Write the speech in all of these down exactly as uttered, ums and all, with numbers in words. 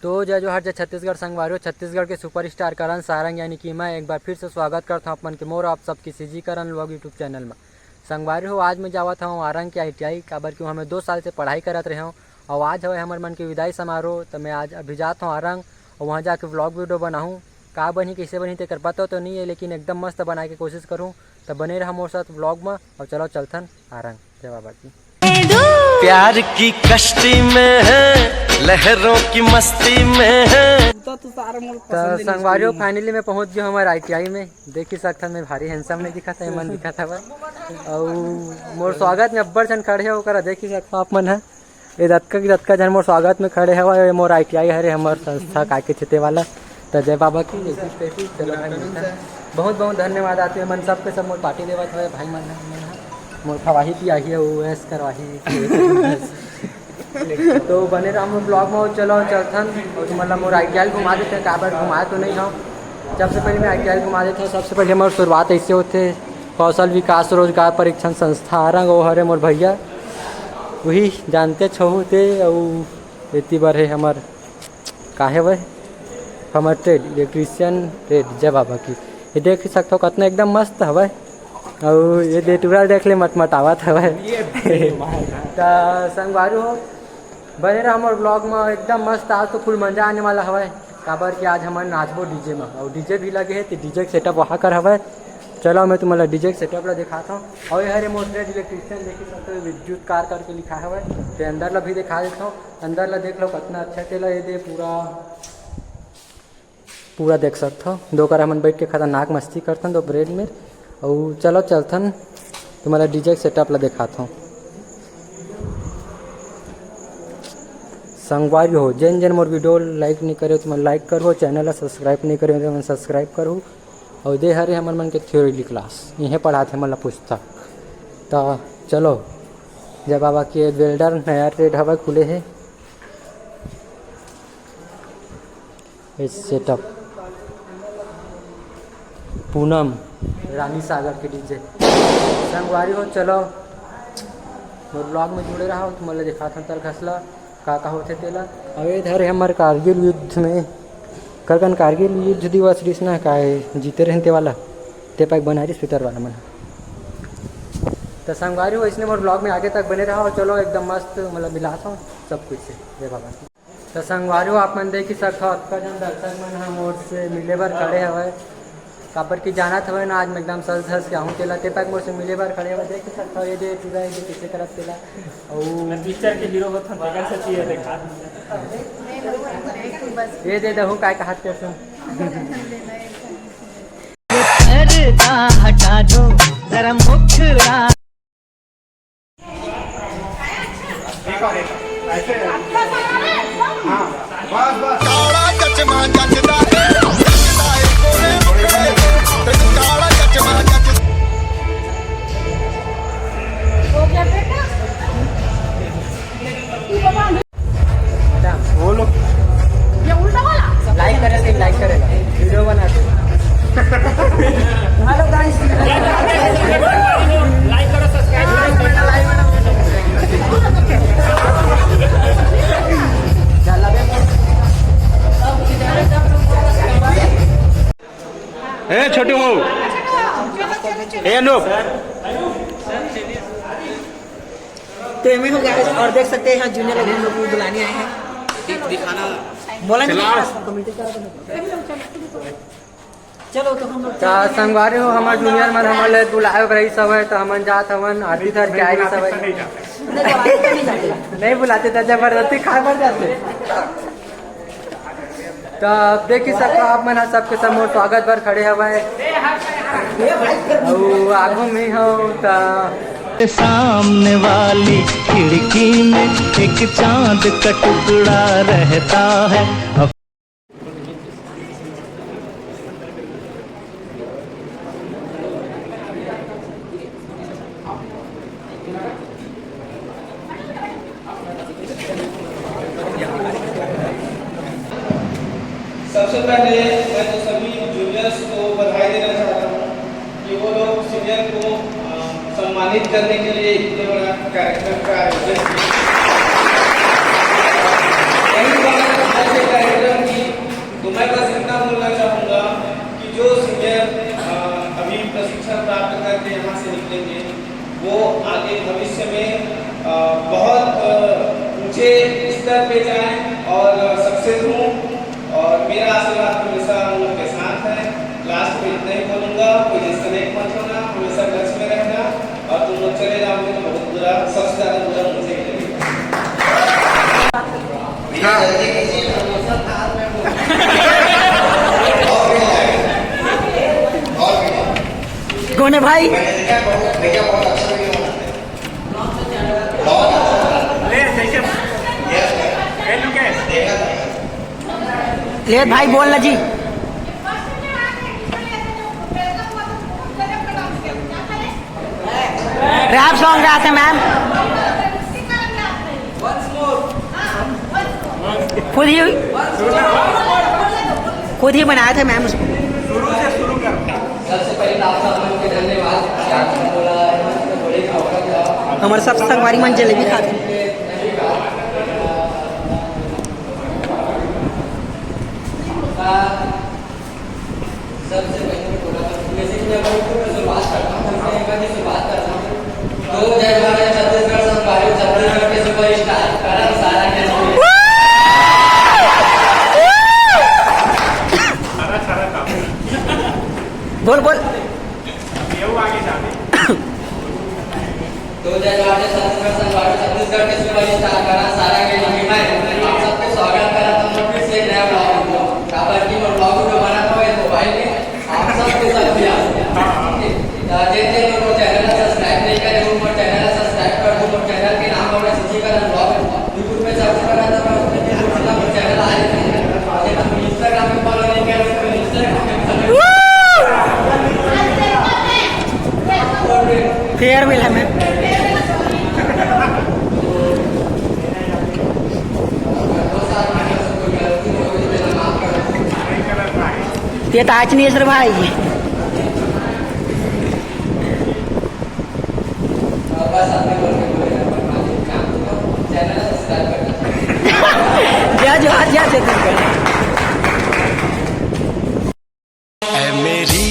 तो जय जोहार, जय छत्तीसगढ़ संगवारी हो। छत्तीसगढ़ के सुपरस्टार करण सारंग यानी कि मैं एक बार फिर से स्वागत करता हूँ आप मन के मोर आप सबके सीजी करण व्लॉग YouTube चैनल में। संगवारी हो, आज मैं जावत हूँ आरंग के आईटीआई, काबर कि हमें दो साल से पढ़ाई करत रहे हूँ और आज हवे हमर मन के विदाई समारोह। तो मैं आज अभी जात हूँ आरंग और वहाँ जाके व्लॉग वीडियो बनाहूँ। का बनही, कैसे बनही, तेकर पता तो नहीं है, लेकिन एकदम मस्त बनाए के कोशिश करूँ। तो बने रहा मोर साथ व्लॉग में और चलो चलथन आरंग। जय बाबा की। प्यार की कश्ती में है, लहरों की मस्ती में है। तो संगवारी हो, फाइनली मैं पहुंच गया हमारे आईटीआई में। देख ही सकथन, मैं भारी हैंडसम नहीं दिखा था, मन दिखा था भाई। और मोर स्वागत में अब्बड़ झन खड़े हो, ओकरा देख ही सकथन आप मन ह। ये दतका की दतका झन मोर स्वागत में खड़े हवा, ये मोर आईटीआई हरे, हमर संस्था काय के छेते वाला। तो जय बाबा की, जय श्री कृष्ण, चलो भाई मिलता है। बहुत बहुत धन्यवाद आते मन सबके सब मोर पार्टी देवत हवे भाई मन ह, मोर खवाही पियाही है, वो ऐस करवाही। तो बने रहा मोर ब्लॉग में, चलो चलथन और तुमन ला मोर आईटीआई घुमा देते, काबर घुमाए तो नहीं हो। सबसे पहले मैं आईटीआई घुमा देता हूँ। सबसे पहले हमारी शुरुआत ऐसे होते, कौशल विकास रोजगार परीक्षण संस्था आरंग, वो हरे मोर भैया, वही जानते छहू ते। अउ एती बर है हमर काहे वह हमर ट्रेड इलेक्ट्रीशियन ट्रेड जय बाबा की। ये देख ही सकथो कतना एकदम मस्त हवय। अउ ये दे टूरा देख ले मटमटावत हवय। त संगवारी हो, बने रहा हमर ब्लॉग में, एकदम मस्त। आज तो फुल मजा आने वाला हवय, काबर कि आज हमन नाचबो डीजे में, और डीजे भी लगे है, तो डीजे के सेटअप वहाँ कर हवय। चलो मैं तुम्हारा डीजे के सेटअप ला दिखाता हूँ। और ये हरे मोर ट्रेड इलेक्ट्रीशियन देख ही सकते हो, विद्युत कार करके लिखा हवय। ते अंदर ला भी दिखा देता हूँ, अंदर ला देख लो कितना अच्छा तेला ये दे पूरा पूरा देख सकथव। दो करा हमन बैठ के खतरनाक मस्ती करथन दो ब्रेड में। अउ चलो चलथन, तुम्हारा डीजे सेटअप ला देखाथव। संगवारी हो, जेन जेन मोर वीडियो लाइक नहीं करे हो, तुमन लाइक करो, चैनल ला सब्सक्राइब नहीं करे हो, तुमन सब्सक्राइब करो। अउ दे हरे हमर मन के थ्योरी क्लास, इहें पढ़ाथे हमन ला पुस्तक। त चलो, जय बाबा के वेल्डर नया ट्रेड हवा खुले हे। ये सेटअप पूनम रानी सागर के डीजे। संगवारी हो, चलो मोर ब्लॉग में जुड़े रहो, तुमन ला दिखाथन तल घसला का का होथे तेला। अउ ये धरे हमर कारगिल युद्ध में, कल कन कारगिल युद्ध दिवस रिस ना, का हे, जीते रहन ते वाला, ते पाक बनारिस भीतर वाला मन। त संगवारी हो, इसने मोर ब्लॉग में आगे तक बने रहो। चलो एकदम मस्त, मतलब मिलात हूँ सब कुछ से। जय बाबा। त संगवारी हो, आप मन देख ही सकथव, अतका जन दर्शक मन ह मोर से मिले बर खड़े हवय, काबर कि जानत हवय ना, आज मैं एकदम सज धज के आहूँ तेला, ते पाक मोर से मिले बर खड़े हवय। देख ही सकथव, ये दे पूरा ये दे कैसे करत तेला, अउ मैं पिक्चर के हीरो होथन, तेकर से ये देखा। ये दे दहू काय कहत के सुन। पर्दा हटा दो, जरा मुखड़ा। ऐसे। हाँ, बस, बस। काला चश्मा जचदा है, जचदा है गोरे मुखड़े, काला चश्मा जच। हो गया बेटा। बोलो। ये उल्टा वाला। लाइक करे, लाइक करे, वीडियो बना दे। हेलो गाइस। लाइक करो, सब्सक्राइब करो। ए छोटू हो, ए अनूप। तो एमे हो गया है। और देख सकते हैं जूनियर लोग हम लोग को बुलाने आए हैं। दिखाना। बोला नहीं। चलो तो हम लोग का संगवारी हो, हमार जूनियर मन हमन ले बुलाए रही सब है, तो हमन जात हवन आरती धर के आए सब है। नहीं बुलाते तो जबरदस्ती खाए पड़ जाते। त देख ही सकथव आप मन ह सबके सब मोर स्वागत बर खड़े हवय। अउ आगू में हो त सामने वाली खिड़की में एक चांद का टुकड़ा रहता है। सबसे पहले मैं तो सभी जूनियर्स को बधाई देना चाहता हूँ कि वो लोग सीनियर को, अ, सम्मानित करने के लिए इतने बड़ा कार्यक्रम का आयोजन किया। कई बार ऐसे कार्यक्रम और सक्सेस हूँ, और मेरा आशीर्वाद हमेशा हम लोग के साथ है। लास्ट में इतना ही बोलूँगा, कोई डिस्कनेक्ट मत होना, हमेशा टच में रहना, और तुम लोग चले जाओगे तो बहुत बुरा, सबसे ज़्यादा बुरा मुझे ही लगेगा। हाँ। कौन है भाई? ले भाई, बोल ना जी। रैप सॉन्ग रहा था मैम। खुद ही, खुद ही बनाया था मैम उसको। सबसे पहले तो आप सब लोगों के धन्यवाद कि आप सब बोला है, हमारे सब संगवारी मन जलेबी खाते। सबसे पहले बोला, जैसे कि मैं शुरुआत करता हूँ, मैं शुरुआत करता हूँ। तो जय भारत छत्तीसगढ़, संगवारी छत्तीसगढ़ के सुपरस्टार करण सारा के बोल, बोल। तो जय भारत छत्तीसगढ़, संगवारी छत्तीसगढ़ के सुपरस्टार करण सारा के लिए मैं आप सबके स्वागत करता हूँ फिर से नया ब्लॉग वीडियो। काबर कि मोर ब्लॉग वीडियो बनात हवे मोबाइल में, आप सबके साथ भी आ सकते हैं। तो जे जे लोग मोर चैनल ला सब्सक्राइब नहीं करे, वो मोर चैनल ला सब्सक्राइब कर दो। मोर चैनल के नाम हवे सुचिकरण ब्लॉग। YouTube पे सर्च करना था, पर उसमें भी मोर चैनल आ जाए। और जे लोग Instagram पे फॉलो नहीं करे, तो Instagram पे फॉलो फेयरवेल है मैम। ये तो आज नहीं है सर भाई। जय जोहार, जय छत्तीसगढ़। ऐ मेरी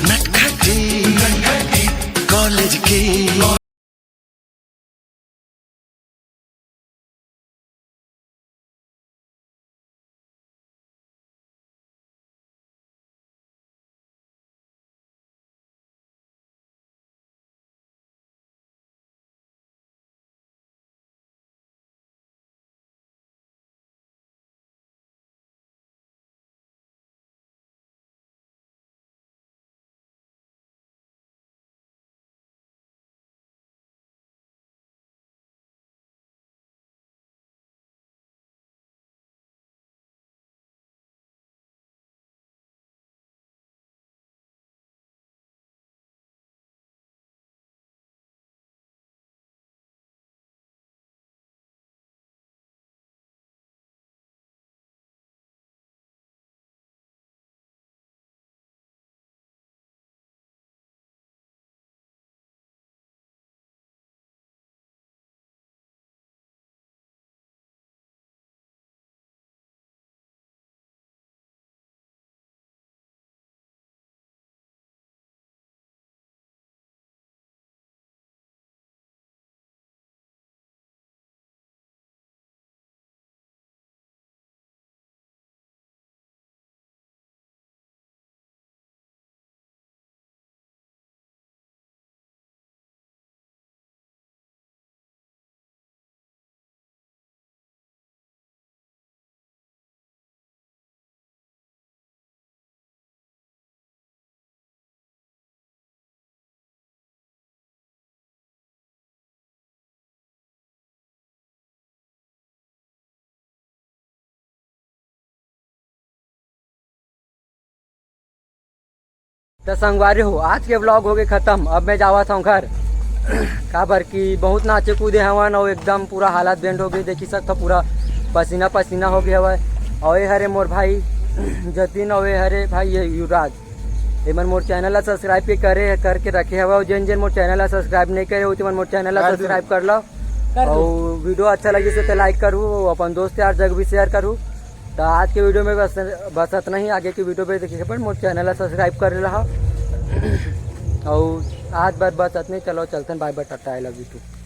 नटखटी कॉलेज की। त संगवारी हो, आज के व्लॉग हो गए खत्म। अब मैं जावत हूँ घर, काबर कि बहुत नाचे कूदे हवन और एकदम पूरा हालत बेंड हो गई। देखी सकता पूरा पसीना पसीना हो गया हवय। और ये हरे मोर भाई जतिन, और ये हरे भाई ये युवराज। ये मन मोर चैनल ला सब्सक्राइब के करे करके रखे हवय, और जेन जेन मोर चैनल ला सब्सक्राइब नहीं करे हो, ते मन मोर चैनल ला कर दो। सब्सक्राइब कर लो। कर दो। और वीडियो अच्छा लगी से तो लाइक करू, अपन दोस्त यार जग भी शेयर करू। तो आज के वीडियो में बस, बस इतना ही। आगे की वीडियो पे देखिए, पर मोर चैनल ला सब्सक्राइब कर रहा। और आज बार बस इतने, चलो चलते हैं, bye bye, tata, I love you to.